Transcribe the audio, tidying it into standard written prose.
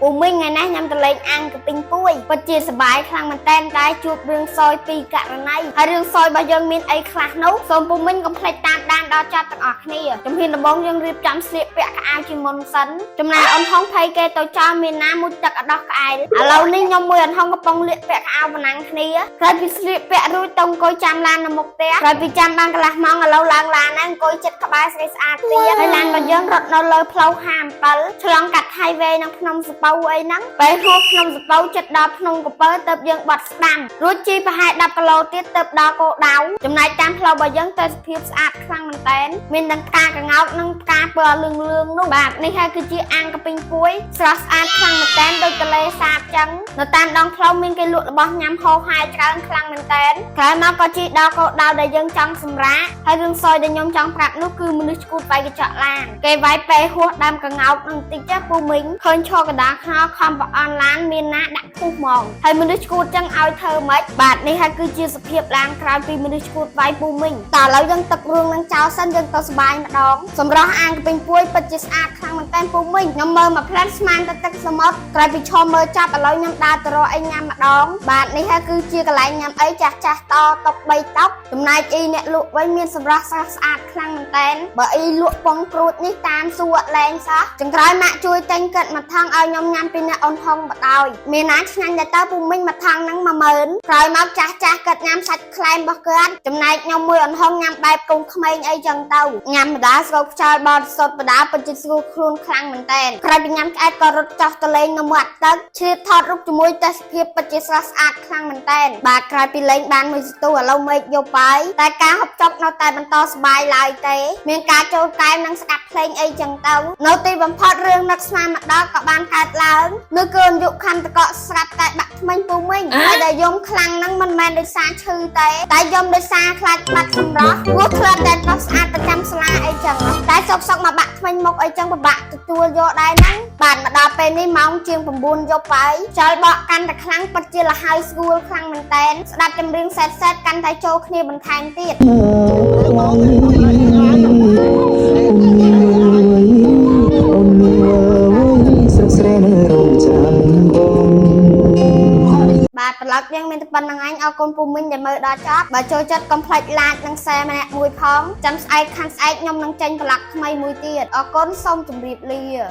ពូមីងថ្ងៃនេះខ្ញុំទៅលេងអាំងកពីងពួយពិតជាសប្បាយខ្លាំងមែនតែនតែជួបរឿងសយពីរករណីហើយរឿងសយរបស់យើងមានអីខ្លះនោះសូមពូមីងកុំភ្លេចតាមដានដល់ចប់ទាំងអស់គ្នាជំហានដំបូងយើងរៀបចំស្លៀកពាក់ខោអាវជាមុនសិនចំណែកអ៊ុនហុងភ័យគេទៅចោលមានណាមួយទឹកអត់ដោះក្អែលឥឡូវនេះខ្ញុំមួយអ៊ុនហុងកំពុងលៀកពាក់ខោអាវប្រណាំងគ្នាក្រោយពីស្លៀកពាក់រួចទៅអង្គុយចាំឡាននៅមុខផ្ទះក្រោយពីចាំបានកន្លះម៉ោងឥឡូវឡើងឡានហើយអង្គុយចិត្តក្បែរស្រីស្អាតទៀតហើយឡានរបស់យើងរត់នៅលើផ្លូវ57ឆ្លងកាត់ highway និងភ្នំសពៅអីហ្នឹងពេលហួសភ្នំសពៅចិត្តដល់ភ្នំកពើទៅយើងបត់ស្ដាំរួចជិះប្រហែល10គីឡូទៀតទៅដល់គោលដៅចំណែកតាមផ្លូវរបស់យើងទៅសភាពស្អាតខ្លាំងមែនតែនមានទាំងផ្កាក្ងោកនិងផ្កាពណ៌លឿងលឿងនោះបាទនេះហើយគឺជាអាងកពីងពួយស្រស់ស្អាតខ្លាំងមែនតែនដូចទន្លេសាបចឹងនៅតាមដងផ្លូវមានគេលក់របស់ញ៉ាំហូរហែច្រើនខ្លាំងមែនតែនក្រោយមកក៏ជិះដល់គោលដៅដែលយើងចង់សម្រាកហើយរឿងសយដែលខ្ញុំចង់ប្រាប់នោះគឺមនុស្សឆ្កួតវាយកញ្ចក់ឡានគេវាយពេហួសដើមកងោកនឹងតិចចាស់ពូមីងឃើញឈរកណ្ដាលខ្នល់ខំប្រអន់ឡានមានណាដាក់ពុះហ្មងហើយមនុស្សឆ្កួតចឹងឲ្យធ្វើម៉េចបាទនេះហើយគឺជាសភាពឡានក្រោយពីមនុស្សឆ្កួតវាយពូមីងតើឥឡូវយើងទឹករឿងនឹងចោលសិនយើងទៅស្បាយម្ដងសម្រស់អាងកពីងពួយពិតជាស្អាតខ្លាំងមែនតើពូមីងខ្ញុំមើលមកផ្លែតស្មានទៅទឹកសមុទ្រក្រោយពីឈរមើលចាប់ឥឡូវខ្ញុំដើរទៅរកអីញ៉ាំម្ដងបាទនេះហើយគឺជាកន្លែងញ៉ាំអីចាស់ចាស់តតុក3តុកចំណែកអ៊ីអ្នកលក់វិញមានសម្រស់ស្រស់ស្អាតខ្លាំងមែនតើបើអ៊ីលក់ពងព្រួតនេះតាមសួរលែងសោះចង្ក្រោយម៉ាក់ជួយទិញកិតមួយថងឲ្យខ្ញុំញ៉ាំពីអ្នកអូនហុងបដ ாய் មានណាឆ្ងាញ់ដែរតើពូមីងមួយថងហ្នឹង10000ក្រោយមកចាស់ចាស់កិតញ៉ាំសាច់ខ្លែមរបស់គាត់ចំណែកខ្ញុំមួយអូនហុងញ៉ាំបែបកូនក្មេងអីចឹងទៅញ៉ាំបដាស្រូបខ្យល់បរិសុទ្ធបដាពិតជាស្រួលខ្លួនខ្លាំងមែនតើក្រោយពីញ៉ាំឆ្អែតក៏រត់ចោះទៅលេងនៅមាត់ទឹកឆ្លៀតថតរូបជាមួយទេសភាពពិតជាស្រស់ស្អាតខ្លាំងមែនតើបាទក្រោយពីលេងបានមួយសន្ទុះឥឡូវមេឃយកបាយតែការហូបចុកនៅតែបន្តស្បាយឡើយទេមានការចូលកែមនិងស្ដាប់ភ្លេងអីចឹងទៅនៅទីបំផុតរឿងនឹកស្មានមកដល់ក៏បានកើតឡើងនៅគឺអយុខន្តកស្រាប់តែបាក់ធ្មេញពូមីងហើយដែលយំខ្លាំងហ្នឹងមិនមែនដោយសារឈឺទេតែយំដោយសារខ្លាចបាត់សម្រស់ព្រោះធ្លាប់តែប្រុសស្អាតប្រចាំសាលាអីចឹងតែសុកសុកមកបាក់ធ្មេញមុខអីចឹងពិបាកទទួលយកដែរហ្នឹងបាទមកដល់ពេលនេះម៉ោងជាង9យប់ហើយខ្យល់បក់កាន់តែខ្លាំងពិតជាលហើយស្រួលខ្លាំងមែនតែនស្ដាប់ចម្រៀងសែតសែតកាន់តែចូលគ្នាបន្ថែមទៀត អូនអើយស្រុកស្រែនៅរងចាំបង បាទប្លុកយើងមានតែប៉ុណ្្នឹងឯងអរគុណពូមីងដែលមើលដល់ចប់បើចូលចិត្តកុំភ្លេច like និង share ម្នាក់មួយផងចាំស្អែកខាងស្អែកខ្ញុំនឹងចេញប្លុកថ្មីមួយទៀតអរគុណសូមជម្រាបលា។